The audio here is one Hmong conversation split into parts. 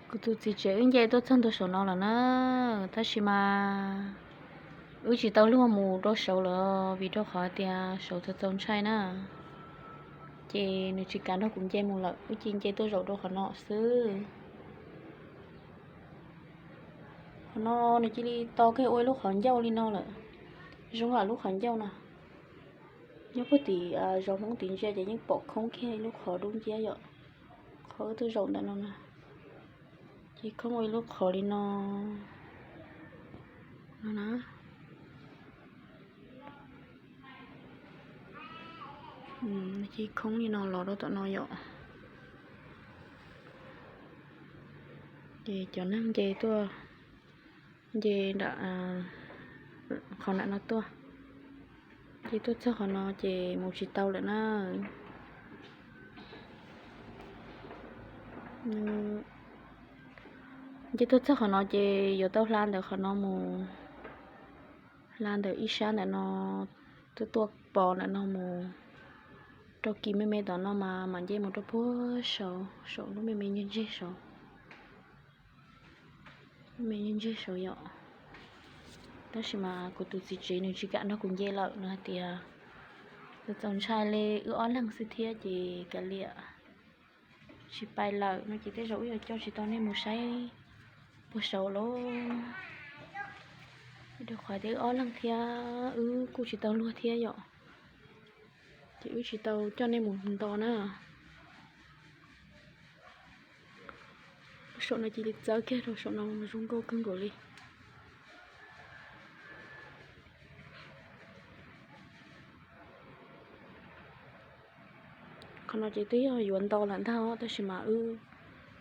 Kuv tus txiv tsev wb nce tuaj txog ntua saum no lawm na, tab sis mas wb tsis tau luag mus rau saud lawm vim rau qhov tias saud txaus txaus ntshai na. Ces nws tsis kam nrog kuv nce mus lawm, wb cia nce tuaj zaum rau qhov no xwb. Qhov no nws cia li to kiag ua ib lub qhov ncauj li no lawm, zoo lam lub qhov ncauj no. Nyob puag tim zos Hmoob tim ntsia ces yeej pom khoob kiag ib lub qhov dub nciab yom. Qhov wb tuaj zaum ntawm no na, ces khoob ua ib lub qhov li no, no na. Ces khoob li no los rau tom no yom. Ces cov neeg nce tuaj, nce nram qhov nram no tuaj, nce tuaj txog qhov no ces mus tsis tau lawm na. Nce tuaj txog qhov no ces yuav tau hla ntawm qhov no mus, hla ntawm ib sab ntawm no, tuaj tuaj pov ntawm no mus rau kis me me tom no mas mam nce mus rau puag saud, saum lub me me ntseg ntseg saud. Lub me ntseg ntseg saud yom. Tab sis mas kuv tus txiv tsev nws tsis kam nrog kuv nce lawm, nws hais tias txaus ntshai li wb ob leeg xwb thiab ces kav liam, tsis pais lawm no ces tej zaum wb yuav coj tsis tau nej mus saib puag saud lauj. Rau qhov tias wb ob leeg thiab wb kuj tsis tau luag thiab yom, ces wb tsis tau coj nej mus nto na. Saum no cia li txawb kiag rau saum no zoo nkauj kawg nkaus li. Qhov no ces twb yog yuav nto lawm ntag tab sis mas wb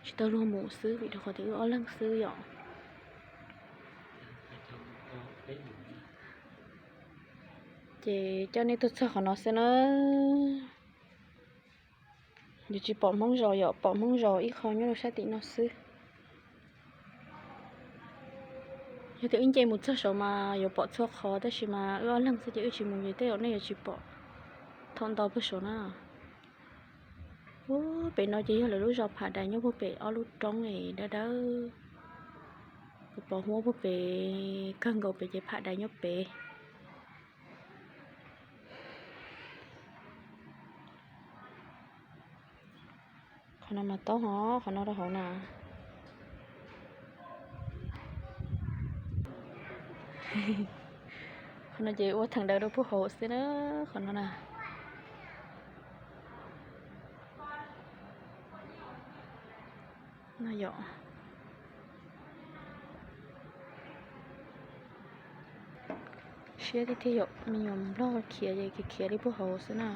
tsis tau luag mus xwb vim rau qhov tias wb ob leeg xwb yom. Ces coj nej tuaj txog qhov no xwb na. Yuav tsis pom Hmoob zos yom, pom Hmoob zos ib qho nyob rau sab tim no xwb. Yog tias wb nce mus txog saud mas yuav pom txhua qhov tab sis mas wb ob leeg xwb ces wb tsis mus ces tej zaum nej yuav tsis pom thaum nto puag saud na. Ub, pem no ces yog lawv lub zos Pham Dais nyob puag pem ob lub roob es dawb dawb. Kuv pom huab puag pem kawg nkaus pem ces Pham Dais nyob pem. Qhov no mas taub hov qhov no rau hauv na. Qhov no ces ua theem daws rau puag hauv xwb na, qhov no na. No yom. Siab tiag tiag yom, me nyuam nplog khiav ces khiav li puag hauv xwb na.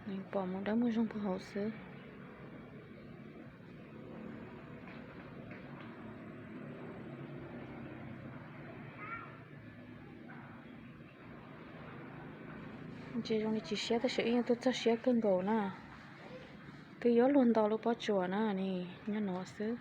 Nws pom mus dawb muag zoo puag hauv xwb. Ntshe zoo li tsis siab tab sis wb yeej tuaj txog siab kawg nkaus na. Twb yuav luag nto lub pob tsuas na, nws nyob no xwb.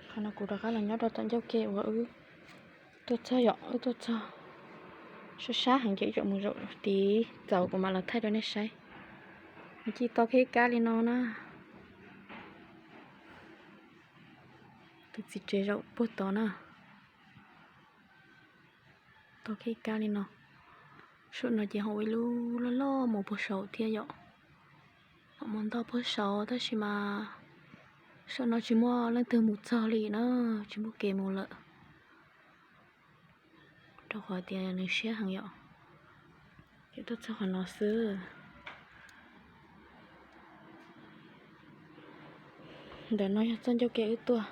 Qhov no kuv rov qab los nyob rau tom ncauj ke uas wb tuaj txog yom, wb tuaj txog sab sab heev ces wb tseem mus zaum tid txaus kuv mam los thaij rau nej saib. Nws cia li to kiag kab li no na. Tus txiv tsev zaum puag tod na. To kiag kab li no. Saum no ces ho ua ib lub loj loj mus puag saud thiab yom. Ho mus ntog puag saud tab sis mas saum no tsis muaj leej twg mus txog li na, tsis muaj kev mus lawm. Rau qhov tias nws siab heev yom. Ces tuaj txog qhov no xwb. Ntawm no yog txoj ncauj ke wb tuaj.